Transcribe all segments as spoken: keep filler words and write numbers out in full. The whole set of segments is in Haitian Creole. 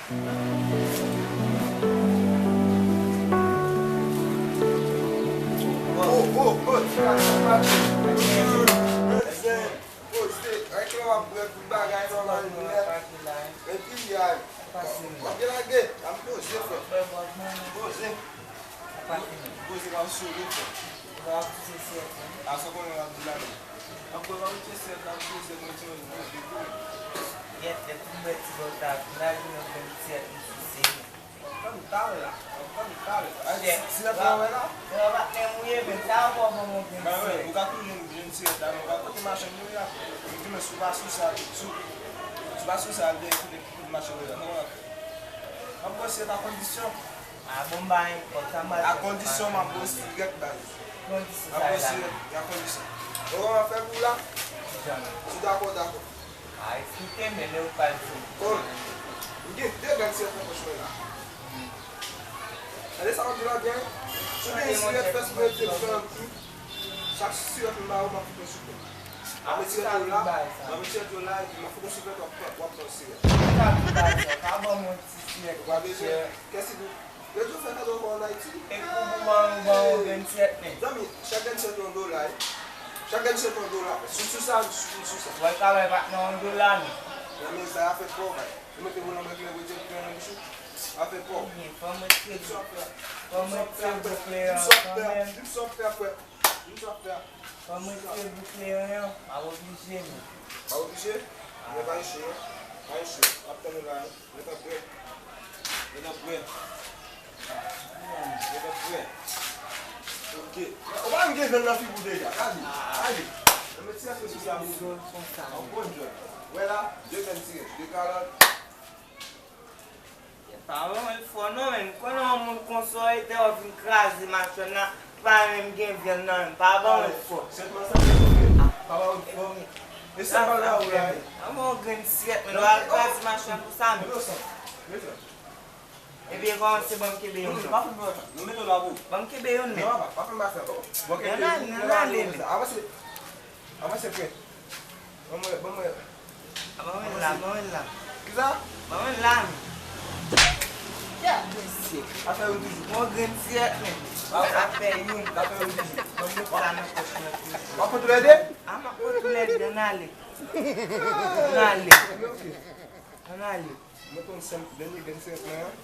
Oh, oh, oh, ti gade sa k pase. Poze, ann klè w ap bwè tout bagay nòmal nèt. Epi, ay, w ap gen lage, ap poze, frè. Poze. Poze, w ap sove, frè. A, sa konnen w ap di la menm. Anpre w ap poze, w ap poze, mwen ti mwen poze tou. Yèt, lè pou m bwè ti bòtav la, vin yon grenn ti yèt m souse. Tann talè la, tann talè. Ay, ti, ti yèt la, wè la. Lè w patnè m ou ye, men sa yo pa ban mwen grenn ti yèt. Ou ka toujou jwenn ti yèt la, men ou ka kote machann yo ye a. Ou di mwen, si w pa sou sa, si w, si w pa sou sa, al dèyè kote, kote machann yo ye a. Kòman w ap fè? M ap bwè ti yèt a kondisyon. A bon, m pa gen kòb, sa m pral fè? A kondisyon m ap bwè ti yèt, baz. Kondisyon sa yo la. M ap bwè ti yèt a kondisyon. Ou kòman w ap fè pou w la? Kijan? Si w dakò, w dakò. A, eksplike m, men lè ou pral di m. Bon, m gen de grenn ti yèt nan pòch mwen la. Gade sa w ap di la byen. Si w gen ti yèt, fè sipre te pran tou. Chak ti yèt m ba ou, m ap fout yon sou kò. M ap met ti yèt yo la, m ap met ti yèt yo la, epi m ap fout yon sou kò, w ap pran, w ap pran ti yèt. Ou pa bezwen. Kès ki di w? Yo tou fè kado ankò ann Ayiti. E pou, pou ban nou, ban nou grenn ti yèt, men. Zanmi, chak grenn ti yèt yon dola, wi. Chak grenn ti yèt yon dola. Sou, sou sa, sou, sou sa. Wè, talè pa t nan yon dola, non. Nan men sa, afè pòv, wi. Ou mete volan bèk lè vre, di w pran nan bouch ou. Afè pòv. Ebyen, fò m retire, fò m retire bouklè an kanmenm. Di m sa w ap fè, frè. Di m sa w ap fè. Fò m retire bouklè an, m ap oblije, men. Pa oblije? Men pa iche, non. Pa iche. W ap tann ou la, wi. Mwen t ap prè. Mwen t ap prè. Mwen t ap prè. Ok. Ou pa menm gen venn nan figi w deja. Gade. Gade. Mwen met ti afè sou sa pou ou. Yon bon djòl. Wè la, de grenn ti yèt, de kalòt. Pa ban mwen fò non, men m konnen yon moun konsa w ye, te w vin kraze machann nan. Pa menm gen vyann nan menm, pa ban mwen fò. Sèlman sa, pa ba ou fò. E sa pa la ou la, wi. An bon grenn ti yèt, men w al kraze machann pou sa, men. Mete w san. Mete w san. Ebyen, kòmanse ban m kenbe youn non. Pa fout pran tan. Nou mete w la pou ou. Ban m kenbe youn, men. Non, papa, pa fè m afè. Bon, kenbe youn. Ann ale, ann ale, men. Avanse. Avanse, frè. Ban mwen, ban mwen. A, ban mwen la, ban mwen la. Kisa? Ban mwen la, men. Kèt mesye. Afè youn toujou. Bon grenn ti yèt, men. Afè youn. Afè youn toujou. Ban mwen sa nan pòch mwen toujou. W ap pran toulède? A, m ap pran toulède, ann ale. Ann ale. Ok. Ann ale. Mwen konn sèm dènye grenn ti yèt mwen an.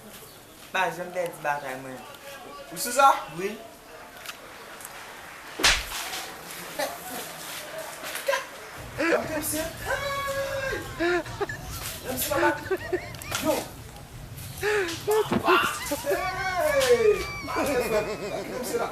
Pa janm pèdi batay mwen. Ou sou sa? Wi. Gade misye. Hey! Gade misye papa. Yo. Papa. Hey! Gade misye la.